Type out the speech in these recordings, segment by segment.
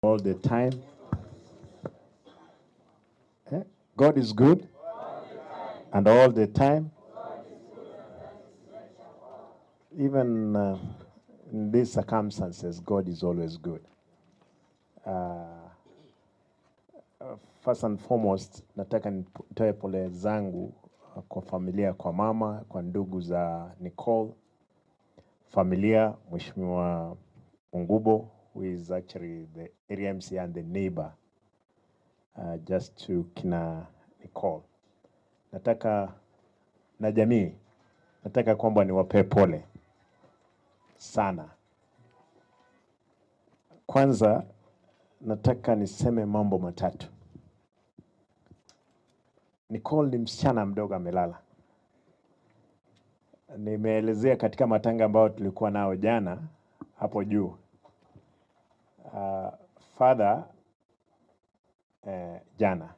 All the time. Eh? God is good and all the time. Even in these circumstances, God is always good. First and foremost, nataka nitoe pole zangu kwa familia, kwa mama, kwa ndugu za Nicole, familia, Mheshimiwa Ungubo, who is actually the area MC and the neighbor, just to kina Nicole. Nataka na jamii, nataka kwamba niwapee pole sana. Kwanza nataka niseme mambo matatu. Nicole ni msichana mdogo amelala. Nimeelezea katika matanga ambayo tulikuwa nao jana hapo juu. Father jana.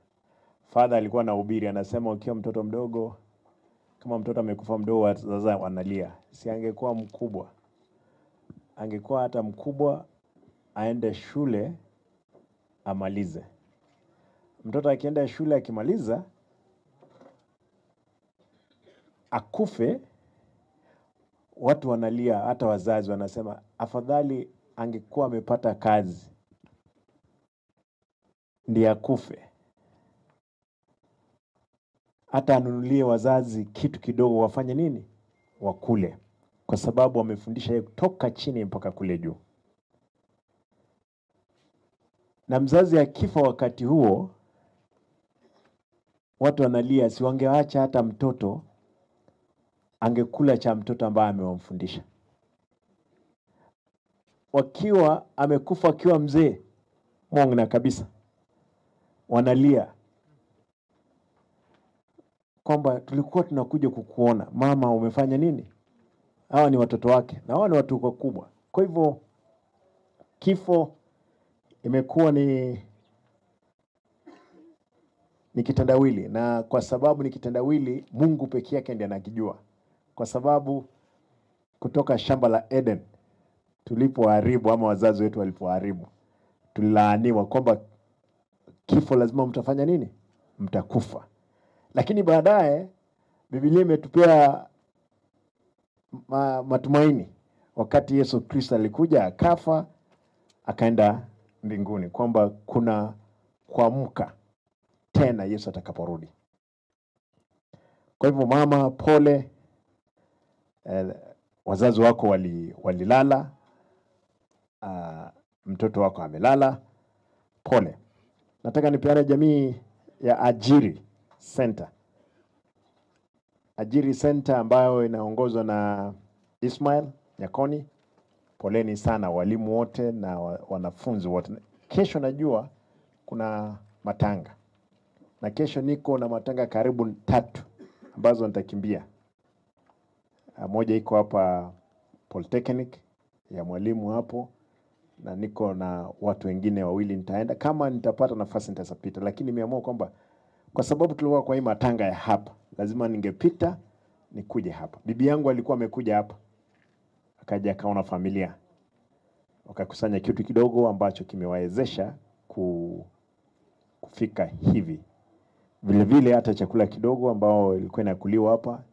Father alikuwa anahubiri, anasema ukiwa mtoto mdogo, kama mtoto amekufa mdogo, wazazi wanalia. Si angekuwa mkubwa. Angekuwa hata mkubwa aende shule amalize. Mtoto akienda shule akimaliza akufe, watu wanalia, hata wazazi wanasema afadhali angekuwa amepata kazi ndiye akufe, hata anunulie wazazi kitu kidogo wafanye nini, wakule, kwa sababu wamefundisha yeye kutoka chini mpaka kule juu. Na mzazi akifa wakati huo, watu wanalia, si wangeacha hata mtoto angekula cha mtoto ambaye amewamfundisha. Wakiwa amekufa akiwa mzee mwongna kabisa, wanalia kwamba tulikuwa tunakuja kukuona mama, umefanya nini? Hawa ni watoto wake na hawa ni watu wakubwa. Kwa hivyo kifo imekuwa ni kitendawili, na kwa sababu ni kitendawili, Mungu pekee yake ndiye anakijua. Kwa sababu kutoka shamba la Eden tulipoharibu, ama wazazi wetu walipoharibu, tulilaaniwa kwamba kifo lazima mtafanya nini? Mtakufa. Lakini baadaye Biblia imetupea matumaini wakati Yesu Kristo alikuja akafa akaenda mbinguni, kwamba kuna kuamka tena Yesu atakaporudi. Kwa hivyo mama, pole. Wazazi wako walilala, mtoto wako amelala, pole. Nataka nipeane jamii ya Ajiri Center. Ajiri Center ambayo inaongozwa na Ismail Nyakoni. Poleni sana walimu wote na wanafunzi wote. Kesho najua kuna matanga. Na kesho niko na matanga karibu 3 ambazo nitakimbia. Moja iko hapa Polytechnic ya mwalimu hapo, na niko na watu wengine wawili nitaenda. Kama nitapata nafasi nitasapita, lakini nimeamua kwamba kwa sababu tulikuwa kwa hii matanga ya hapa, lazima ningepita nikuje hapa. Bibi yangu alikuwa amekuja hapa, akaja akaona familia, wakakusanya kitu kidogo ambacho kimewawezesha kufika hivi. Vile vile hata chakula kidogo ambao ilikuwa inakuliwa hapa,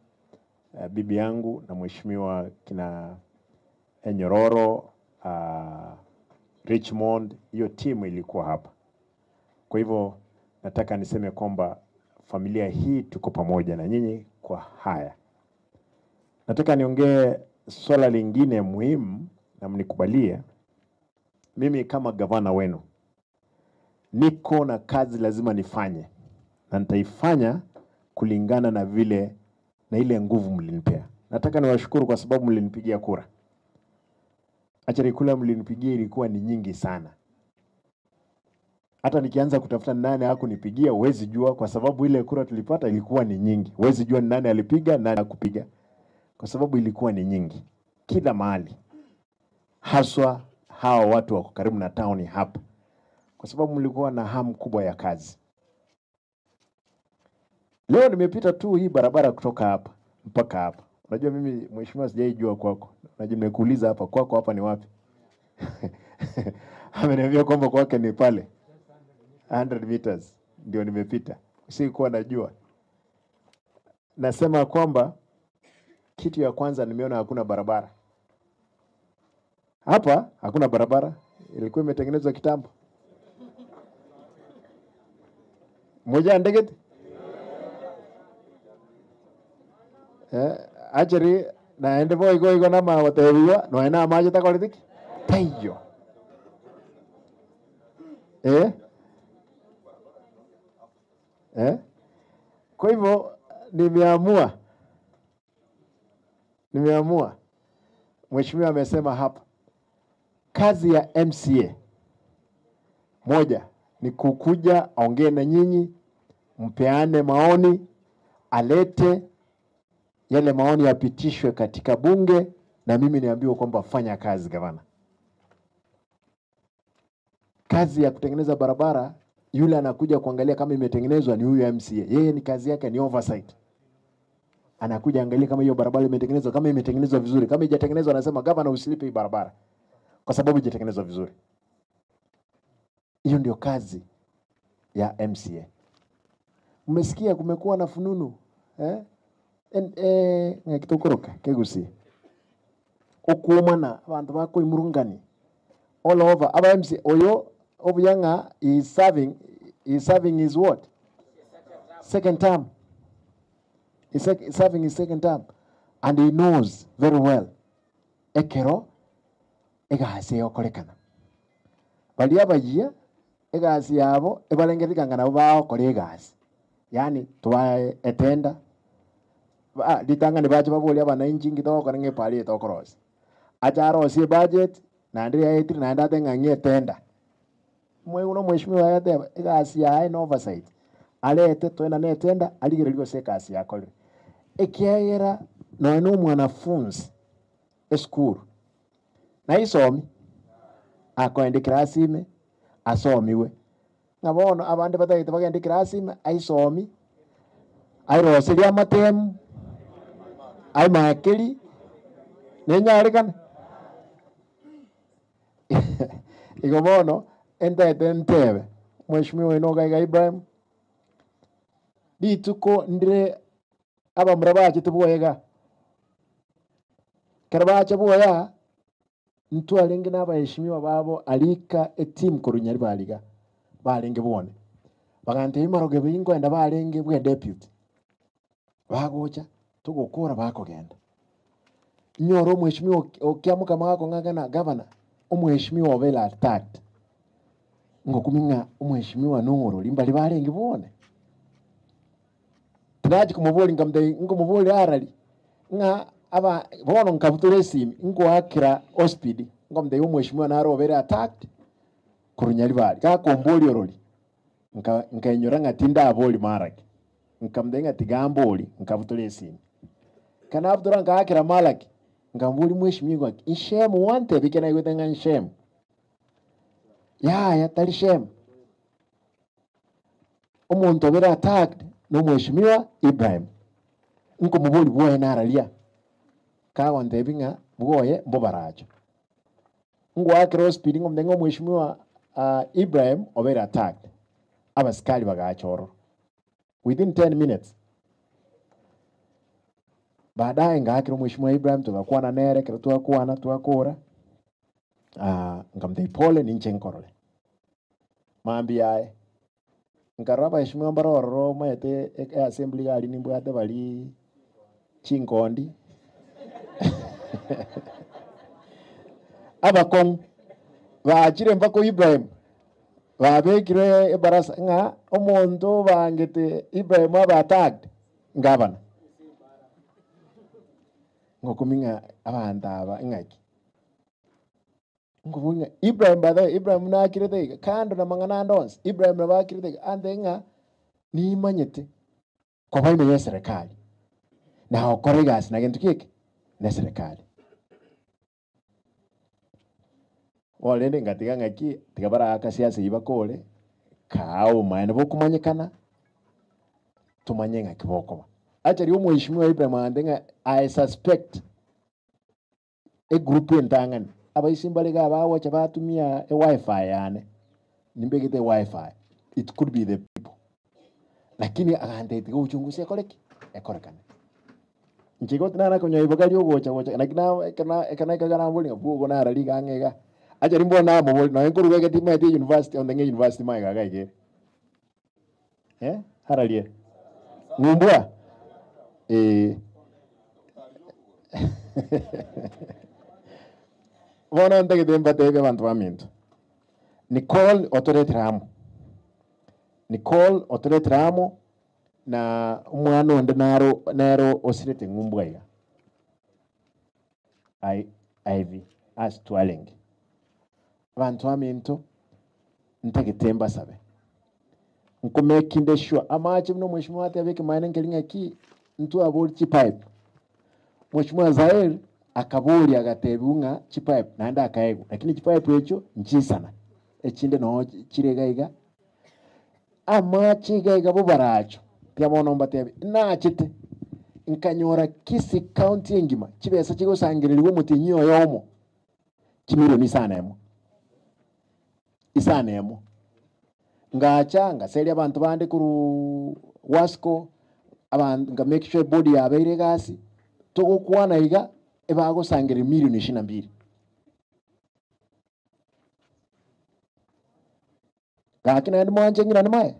bibi yangu na mheshimiwa kina Nyororo, Richmond, hiyo timu ilikuwa hapa. Kwa hivyo nataka niseme kwamba familia hii tuko pamoja na nyinyi kwa haya. Nataka niongee swala lingine muhimu na mnikubalie. Mimi kama gavana wenu niko na kazi lazima nifanye, na nitaifanya kulingana na vile na ile nguvu mlinipea. Nataka niwashukuru kwa sababu mlinipigia kura. Actually kura mlinipigia ilikuwa ni nyingi sana. Hata nikianza kutafuta nani hakunipigia huwezi jua, kwa sababu ile kura tulipata ilikuwa ni nyingi. Huwezi jua ni nani alipiga, nani hakupiga, kwa sababu ilikuwa ni nyingi kila mahali. Haswa hawa watu wako karibu na town hapa, kwa sababu mlikuwa na hamu kubwa ya kazi. Leo nimepita tu hii barabara kutoka hapa mpaka hapa. Unajua mimi mheshimiwa sijaijua kwako. Unajua nimekuuliza hapa kwako hapa ni wapi? Ameniambia kwamba kwake ni pale 100 meters ndio nimepita, sikuwa najua. Nasema kwamba kitu ya kwanza nimeona hakuna barabara hapa, hakuna barabara, ilikuwa imetengenezwa kitambo. Moja ndegete eh, acheri naende boigo igo namagotebiwa noe namache takoreti ki taiyo eh? Eh? Kwa hivyo nimeamua, nimeamua. Mheshimiwa amesema hapa, kazi ya MCA moja ni kukuja aongee na nyinyi, mpeane maoni, alete yale maoni yapitishwe katika bunge, na mimi niambiwe kwamba fanya kazi gavana. Kazi ya kutengeneza barabara, yule anakuja kuangalia kama imetengenezwa ni huyu MCA. Yeye ni kazi yake ni oversight, anakuja angalia kama hiyo barabara imetengenezwa, kama imetengenezwa vizuri. Kama haijatengenezwa, anasema gavana, usilipe hii barabara kwa sababu haijatengenezwa vizuri. Hiyo ndio kazi ya MCA. Mmesikia kumekuwa na fununu eh? En, eh, ng'ekitokoroka kegusi okuomana abanto bakoimurungani all over aba MC oyo obuyang'a is serving, is serving his what second term. He's serving his second term and he knows very well ekero egasi egokorekana baria abayia egasi yabo ebarengereria ng'a nabo bagokora egasi, yaani twae etenda ba ritang'ani bache baborie abananchi nki togokora ng'a epara eye tokorosia. Ache arosie ebudget naende yaetire naende ate ng'a ng'a etenda. Mwaigwa omweshimiwa aye egasi yaye na oversight, arete toenane etenda arigererie gose egasi yakorire. Ekiagera nonya na omwanafunzi esukuru, naisomi, akoenda eclass ime, asomiwe. Ng'a bono abande batagete bagende eclass ime, aisomi, airoserie amatemu, aimakeri, nenyarekane. Igo bono, entaete ntebe, mweshimiwa oino iga iga Ibrahim, rituko ndire abamura bachete bwoye iga. Ekero bacha bwoye ntwarenge na abaheshimiwa babo arika eteam korwa Nyaribari iga, barenge bwone. Bagantebia marogoba eywo nkoenda barenge bwa deputy. Bagocha, togokora bakogenda. Inyore omweshimiwa okiamoka magakong'akana gavana, omweshimiwa obeire attacked. Ngokumi ng'a omweshimiwa nong'orori mbari barenge bwone. Tinachi komobori nkamotebia nkomobori arari, ng'a aba bono nkabutora esimi, nkoakera ospidi, nkomotebia omweshimiwa naro obeire attacked, korwa Nyaribari. Gakombori orori, nka nkainyora ng'a tindabori Maraki. Nkamotebia ng'a tiga mbori, nkabutora esimi. Ekero nabutora nkaakera Malaki, nkamobori mweshimiwa ng'a nshemu gwantebia ekero naigwete ng'a nshemu. Yaya tari shemu. Omonto obeire attacked na omweshimiwa Ibrahim. Nkomobori bwoye nararia, kagontebia ng'a bwoye mbobaracho. Ngoakera ospidi ngomotebia ng'a omweshimiwa Ibrahim obeire attacked. Abasikari bagacha ororo within 10 minutes. Baadaye ngaakera omweshimiwa Ibrahim togakwana nere, ekero twakwana twakora, nkamotebia pole ninche nkorore. Mambia aye, nkarora abaheshimiwa mbare ororo omanyete eassembly iga aria nimbwate baria chinkondi abakong'u bachire mpaka Ibrahim, babekire ebarasa ng'a omonto obangete Ibrahim abe attacked, ngabana. Ngokumi ng'a abanto aba ng'aki. Nkobua ng'a Ibrahim by the way, Ibrahim nakirete iga, kando na amang'ana ande onsi, Ibrahim nabo akirete iga, ante ng'a nimanyete koba ime ya eserekari, na gokora egasi na gento ki eke? Na eserekari. Bono rende ngatiga ng'aki, tiga baraaka siasa eyio bakore, kaa obomaene bokomanyekana, tomanye ng'aki bokoba. Acha riria omweshimiwa Ibrahim ande ng'a I suspect, egroup entang'ani, Abaisia mbare iga bagocha batumia ewifi yane, nimbegete ewifi, it could be the people. Lakini agantebi tiga uchunguzi ekore ki? Ekorekane. Inche igo tinara konyoa iboga riogocha gocha naki na ekero na ekero naikaga nambori ng'a bwogo narari iga ang'e iga. Acha riria mbono namoboria nonye nkoruga egeti maete university onde ng'a university magega iga iga ere. Eh, ararie? Ng'umbwa? Eh. Bono ntagete mbatebie abanto baminto, Nicole otoretire amo, Nicole otoretire amo na omwana onde naro nere osirete ng'umbwa iga, I Ivy ase twarenge. Abanto baminto, ntagete mbasabe, nkomakinde sure amache buna omweshimiwa ateba ekemanyererio nkeri ng'aki, ntwabori chipipe. Mweshimiwa Zael akaboria agatebiwa ng'a chipipe naende akaegwa, lakini chipipe echio nchisana, echinde noo chire iga iga, amache iga iga bobaracho, tiga bono mbatebie, nachete nkanyora Kisii county engima chibesa chigosangereriwa omotienyi oyomo chimilioni isano emo, isano emo. Ngacha ngaseria abanto bande korwa Wasco, aban nka make sure ebody yabeire egasi, togokwana iga, ebagosangereria milioni ishirini na mbili. Gaki naende mwanche ng'ina maye?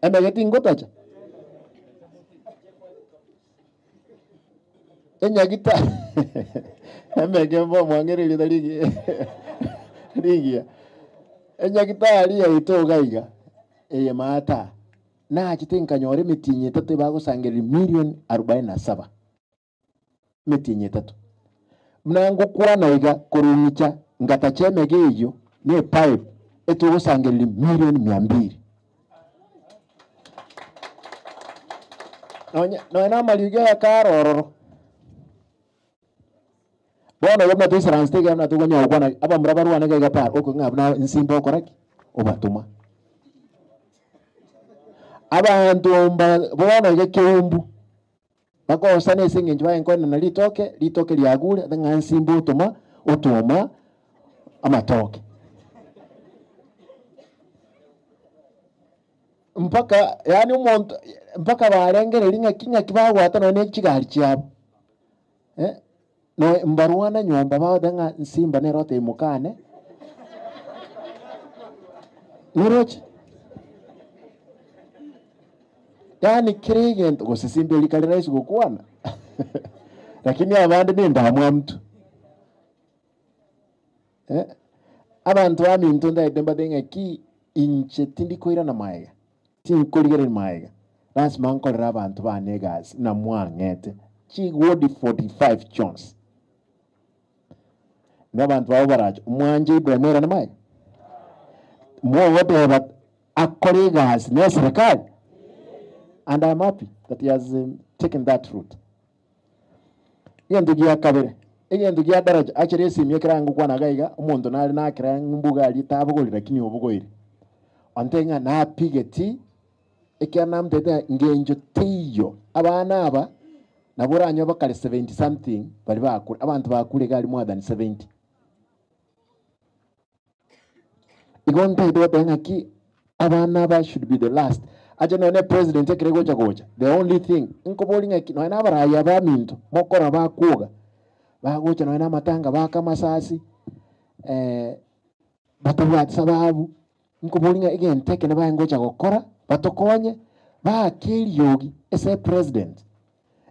Emege tingotacha? Enyagita emege mbo mwang'ererie rieta rigiya rigiya. Enyagitari yaito iga iga, eye maata, nachete nkanyora emetienyi etato ebagosangereria million arubaini na saba. Emetienyi etato. Buna ngokwana iga korwa ng'icha ngatacha emege eyio na epipe etogosangereria million mia mbili. Nonye nonye na amariogi aya kare ororo. Bono iga buna toisaransete iga buna tokonyara gokwana abamura barwane iga iga para okwo ng'a buna nsimba okora ki? Obatoma. Abanto mba bono iga keumbu. Bakogosana ase engencho baye nkoenana ritoke, ritoke riagure, ate ng'a nsimba otoma, otwoma amatoke. Mpaka yaani omonto mpaka barengereria ng'aki ng'aki bagwata nonye ne chigari chiabo eh, noe mbarwana nyomba bagoteba ng'a nsimba nere otebia mokane, noroche? Yaani kera egento, gose simba eri kare rahisi gokwana, lakini abande ne endamwamu tu. Eh, abanto baminto ntagete mbatebie ng'aki inche tindi koirana magega, tinkorigereria magega, lasima nkorere abanto bane egasi buna mwang'ete chiwodi 45 chionsi. Na abanto babo barache, mwanche Ibrahim oirane magega? Mogoteba akore egasi ne eserekari? And I am happy that he has taken that route. Egento gia kabere, egento gia daraja, actually esimi ekero angokwana iga iga, omonto nare nakera mbuga aria tabogori lakini obogoire. Ontebie ng'a napigeti, ekiagera namotebete ng'a ngencho teiyo, abana aba nabo oranyore bakare 70 something baria bakure, abanto bakure iga aria more than 70. Igo ntagete goteba ng'aki abana aba should be the last. Ache nonya ne president ekero egocha gocha, the only thing nkoboria ng'aki nonya na abarai aba aminto mokora bakwoga, bagocha nonya na amatanga baaka amasasi batabwati sababu, nkoboria ng'a egento eke nabaye ngocha gokora batokonye, baake eriogi ase epresident,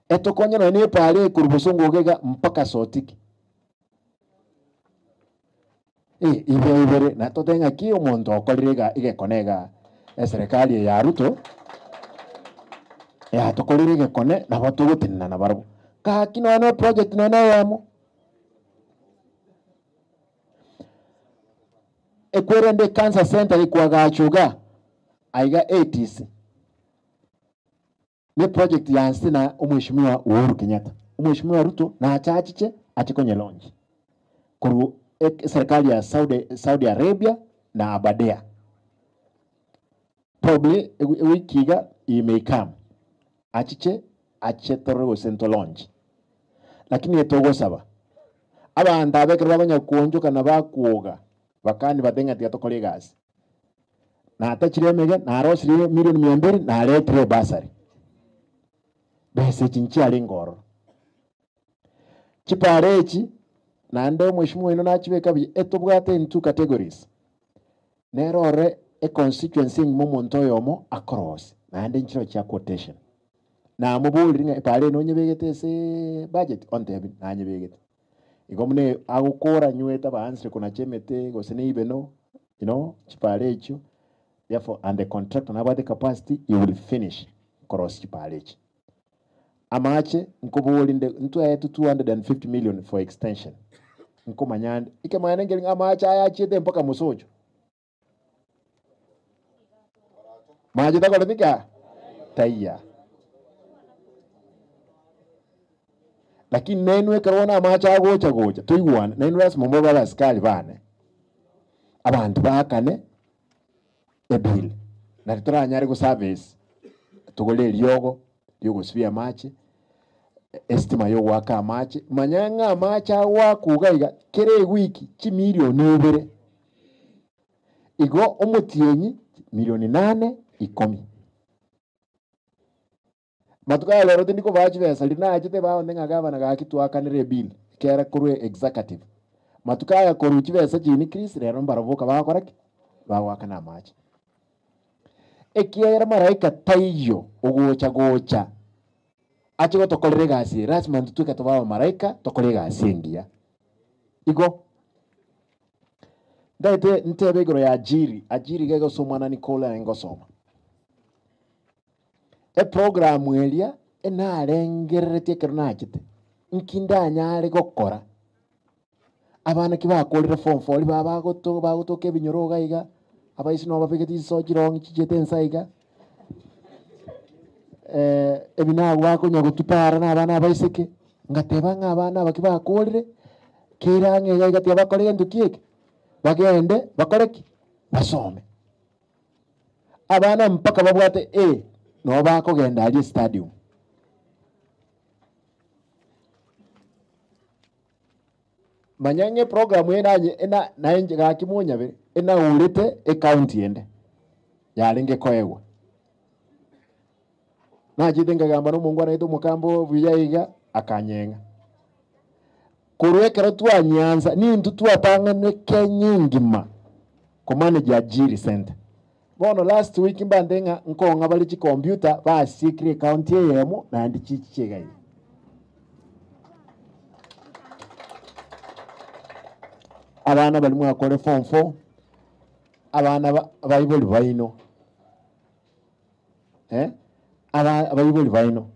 etokonye nonya na epaara ekorwa bosongo iga iga mpaka Sotik. Eh, ibe ibere na totebe ng'aki omonto okorire iga egekone iga eserekari eye ya Ruto yatokorire egekone nabo togotenena nabarabwo. Gaki nonya na eproject nonya na eyemo. Ekwerende ecancer center ekwagachwa igaa aiga ATC. Ne project ya nse na omweshimiwa Uhuru Kenyatta. Omweshimiwa Ruto nache achiche ache konye launch korwa eserikali ya Saudi, Saudi Arabia na Aberdare. Probably ewiki iga he may come achiche ache torore gose nto launch. Lakini etogosaba. Abanto aba ekero bakonya koonchoka na bakwoga, bakani batebe ng'a tiga tokore egasi. Natachire emege, narosirie emilioni mia mbili, naretire ebasari. Besa echi nchiarenge ororo. Chipara echi, naende omweshimiwa oino nachibeka buya, etobwate in two categories. Nere ore econstituency engima omonto oyomo akorosia, naende nchiro chia quotation. Namoborire ng'a epara eye nonyebegete ase budget? Ontebia nanyebegete. Igo buna agokora nywete abaansire konacha emete gose na ibeno, you know, chipara echio, therefore and the contractor nabwate capacity, he will finish korosia chipara echi. Amache nkoboria nde ntwaetwe 250 million for extension, nkomanya nde, ekemaene nkeri ng'a amache aya achiete mpaka mosocho. Mache takoreti ki aa? Taiya. Lakini nainwe ekero bono amache agocha gocha, toigwane, nainwe lasima mobe abasikari bane, abanto baakane ebill, nari toranyare goservice, togore eriogo riogosibia amache, estima yogoaka amache, manya ng'a amache agoakwa iga iga, kera ewiki chimilioni ibere. Igo omotienyi milioni nane ikomi. Matuko aya rero tindi kobaa chibesa riria nachete baonte ng'a gavana gaki twakanire ebill ekere korwa executive. Matuko aya korwa chibesa chi increase rero mbarabwo boka bagokora ki? Bagoakana amache. Ekiagera malaika taiyo ogocha gocha ache gotokorera egasi eye lazima intwe tweka tobe abamalaika tokore egasi engiya. Igo ntagete ntebe igoro ya ajiri, ajiri iga egosomwa na Nicole aye ngosoma. Eprogramu eria enarengereretie ekero nachete, nki ndanyare gokora? Abana ki bakorire form four riria baba bagoto bagotoka ebinyoro iga iga, abaisi nabo babegete chinsoe chirong'i chichiete ensa iga, ebi nabwo bakonya gotupara na abana abaiseke, ngateba ng'a abana aba ki bakorire, kera ang'e iga iga tiga bakore gento ki eke, bagende bakore ki? Basome. Abana mpaka babwate A nabo bakogenda aria estadium. Manya ng'a eprogram eye nanye ena nainche gaki monyabere enaurete ecounty ende yarenge koegwa. Nachete nkagamba na omongwana oito omokamba buya iga akanyeng'a. Korwa ekero twanyeansa nintwe twatang'anire Kenya engima komanage Ajiri Centre. Bono last week mbante ng'a nkong'a bare chicomputer basiekire ecounty eyemo naende chichiche iga iga. Abana baria mwakore form four, abana ba abaibori baino eh, aba abaibori baino.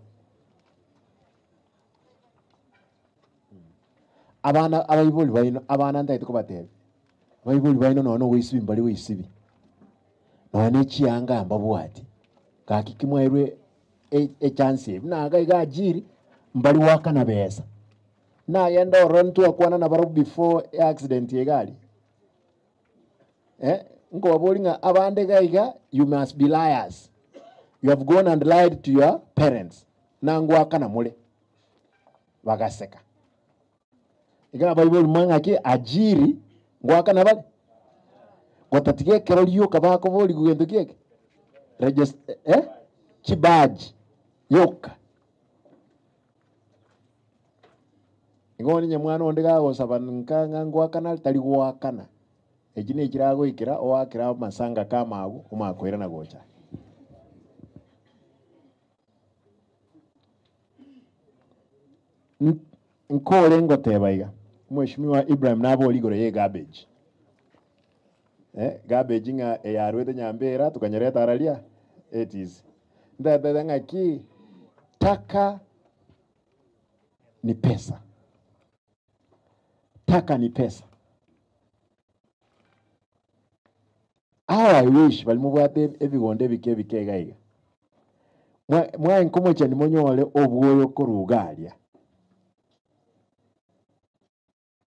Abana abaibori baino, abana ntagete kobatebia, abaibori baino nonye na ogoisibi mbari goisibi, nonye na echianga mbabwati, gaki ki mwairwe e- echance eye, buna iga iga ajiri, mbari goakana besa. Nagenda ororo ntwakwana nabarobwo before eaccident ya egari, eh, nkobaboria ng'a abande iga iga you must be liars, you have gone and lied to your parents, nangwakana more. Bagaseka. Iga abaibori mwa ng'aki ajiri ngoakana bare? Gotatiga ekero rioka bakoborigwa gento ki eke? Regis eh? Chibaji yoka. Igo onye mwana onde gagosaba nka ng'a ngoakana are tari goakana. Eki nechiragoikera oakere amasanga kama agwo omanye koirana gocha. Nkore ngoteba iga, Mweshimiwa Ibrahim nabori igoro ye garbage. Eh, garbage ng'a eyarwete Nyambera tukanyereta araria ATC. Ntatebe ng'aki taka ni pesa. Taka ni pesa. How I wish baria mobwate ebigondo ebike ebike iga iga, mwa- mwaye nkomochani monyore obwoyo korwa iga aria,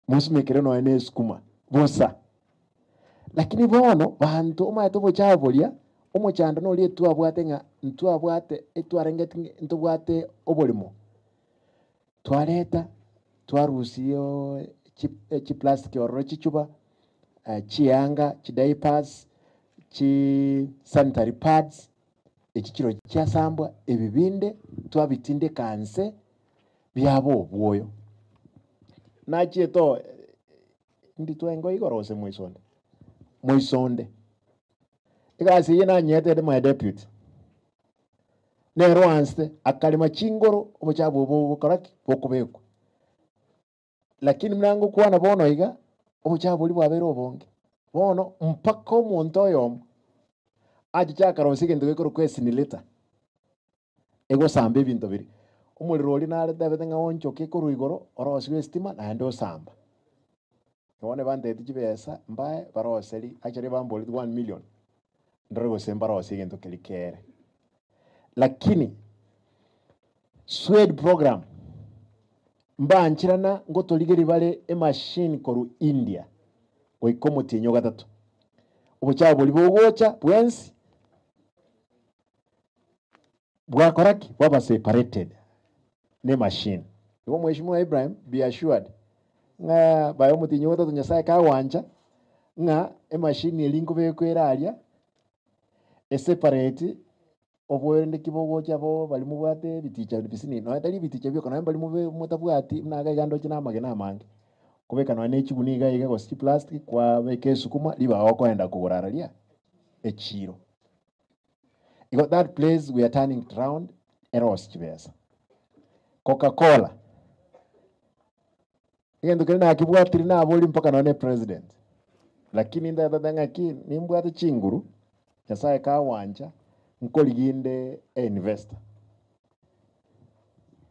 mosimekere nonya na esukuma bosa. Lakini bono banto omanyete obochafu boria, omochando noria etwabwate ng'a ntwabwate etwarengeti ng'a ntobwate oboremo, twareta twarusia. Chiplastic ororo chichuba, chianga, chidiapers, chi sanitary pads, echi chirochio chiasambwa, ebi binde twabitindeka nse biaba obwoyo. Nachiete oo indi twengo igoro gose moiso onde? Moiso onde. Egasi eye nanyete my deputy, nere oansete akarema chingoro obochafu obo bogokora ki? Bokobekwa. Lakini buna ngokwana bono iga, obochafu boria bwabeire obonge. Bono mpaka omonto oyomo achiche akarosia egento gekorokwa esinileta, egosamba ebinto biria. Omorero oria naretebete ng'a oonchoke korwa igoro, orosiwe estima naende osamba. Bono ebantebetie chibesa mbae baroserie, actually bamboretie 1 million, ndore gose mbarosie egento keria kere. Lakini SWEDD program, mbancherana ngotorigeria bare emachine korwa India goika omotienyi ogatato. Obochafu boria bogocha bwensi bwakora ki? Bwaba separated na emachine. Igo Mheshimiwa Ibrahim, be assured ng'a by omotienyi ogatato Nyasaye kagwancha ng'a emachine eria nkobekwa ere aria eseparate oboerende ki bogocha bo baria mobwate ebiticha bisini nonya tari ebiticha bioka nonya mbari mobe motabwati buna iga iga ndoche na amagena amange. Kobeka nonya na echigunia iga iga gose chiplastic kwabeka esukuma ribaga okoenda kogora araria echiro. Igo that place we are turning it round erose chibesa. Coca Cola, egento keria nakebwatire nabori mpaka nonya na epresident, lakini ndatete ng'aki nimbwate chinguru, Nyasaye kagwancha, nkorigia inde einvestor.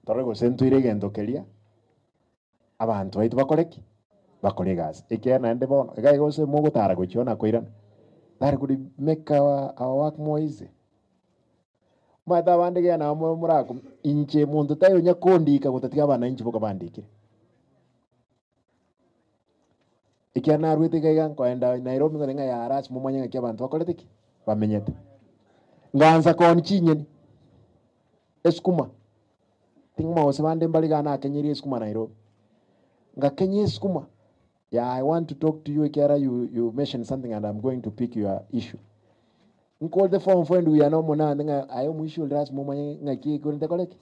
Torore gose ntoire egento keria, abanto baito bakore ki? Bakore egasi. Ekiagera naende bono, iga iga gose mogotara gochia ona koirana, that could make our work more easy. Omanyete abande iga nabo moraku inche monto taiyo onya kondika gotatiga abananchi boka bandikire. Ekiagera narwete iga iga nkoenda Nairobi ngoteba ng'a yare ase momanye ng'aki abanto bakorete ki? Bamenyete. Ngansa koonia chinyeni, esukuma, ting'uma gose bande mbare iga nakenyerie esukuma Nairobi. Ngakenya esukuma, yeah I want to talk to you ekiagera you mentioned something and I'm going to pick your issue. Nkorete form four endugu yane omonande ng'a aye omoisia ore lasima omanye ng'aki ekorente kore ki?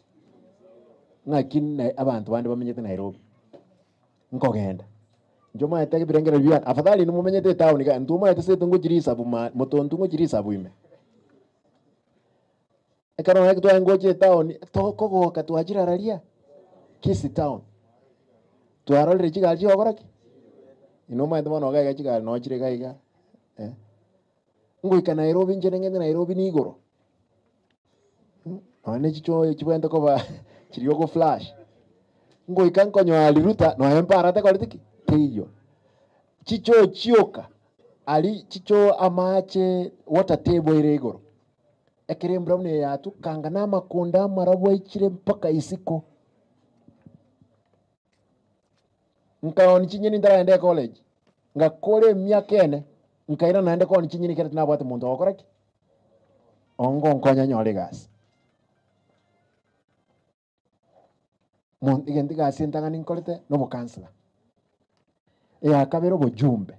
Ng'aki na abanto bande bamenyete Nairobi. Nkogenda, inche omanyete ebirengererio biane, afadhali inwe momenyete etown iga, intwe omanyete ase ngochia risabu ma motonto ngochia risabu ime. Ekero nonye twaye ngocha etown, tokogoka twachire araria, Kisii town. Twarorire chigari chigokora ki? Inwe omanyete bono iga iga chigari noo chire iga iga eh. Ngoika Nairobi inche ning'ende Nairobi nigoro, nonya ne chichoo chibwenerete koba chiria ogo flash. Ngoika nkonyoa Riruta nonya mpara takoreti ki? Teiyo. Chichoo chioka, aria chichoo amache water table ere igoro, ekero embura buna eye yatwa, kanga na amakonda amarabwo aichire mpaka isiko. Nkaonia chinyeni ntaragenda ecollege, ngakora emiaka ene, nkairana naende koonia chinyeni ekero tinabwate monto ogokora ki? Ongonkonya nyore egasi. Mon egento egasi entang'ani nkorete na obokansela, eya kabere obojumbe,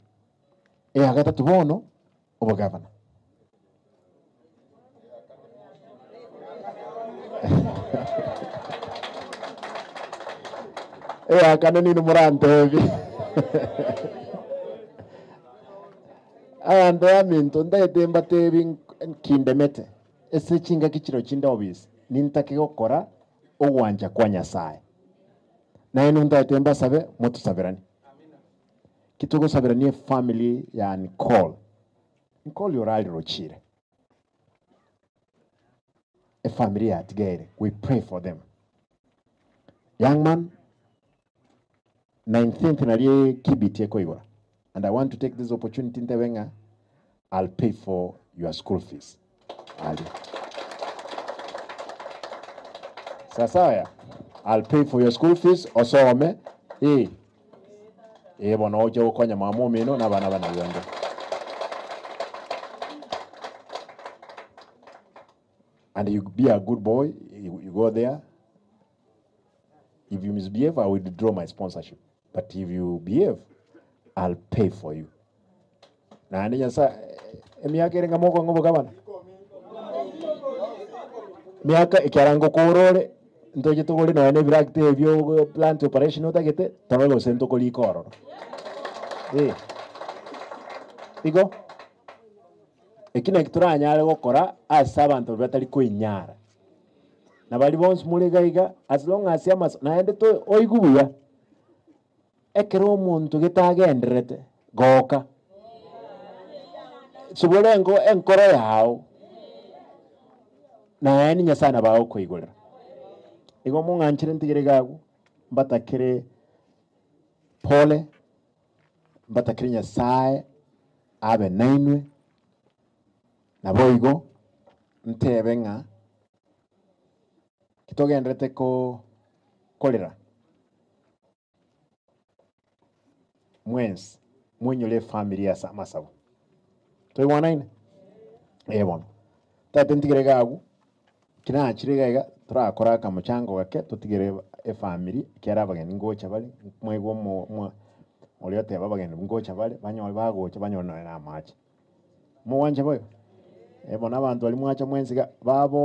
eya gatato bono obogavana. Eya kane nini morantebi abanto baminto ntagete mbatebi kindemete ase chingaki chiro chinde obisi nintake gokora ogwancha kwa Nyasaye. Naende ntagete mbasabe motosaberanie. Ki togosaberania efamily ya Nicole. Nicole orarire ochire. Efamily yatigaire we pray for them. Young man, 19th nario kibiti ekoigora and I want to take this opportunity ntebe ng'a I'll pay for your school fees. Ali. Sasawa ya? I'll pay for your school fees osome eh. Eh bono oche gokonya mama omino na abana bana bionde. And you be a good boy, you go there. If you misbehave, I will withdraw my sponsorship. But if you behave, I'll pay for you. Naende Nyasae, emiaka ere ng'a mokong'a obogabana? Miaka ekiara ngokora ore, ntoche togore nonya na ebiractor ebio plant operation otagete, torore gose ntokorika ororo. Eh. Igo, eki naki toranyare gokora ase abanto baria batari koinyara. Na baria bonsi more iga iga, as long as amaso, naende to oigwe buya, ekero omonto gete agendererete, goka. Subora engo enkoro yao, naende Nyasaye nabo agokoigorera. Igo mong'anchere ntigere iga agwo, mbatakere pole, mbatakere Nyasaye abe nainwe, naboigo ntebe ng'a titogendererete korera mwensi mwenyore efamiri ase amasabo. Toigwanaine? Ee bono. Tata ntigere iga agwo, ki nachire iga iga, torakore akamochango gake totigere efamiri ekiagera abageni ngocha bare, mwaigwa omo omo oria oteba abageni ngocha bare, banyore bagocha banyore nonye na amache. Mogwancha boigo? Ee bono abanto baria mwacha mwensi iga, babo.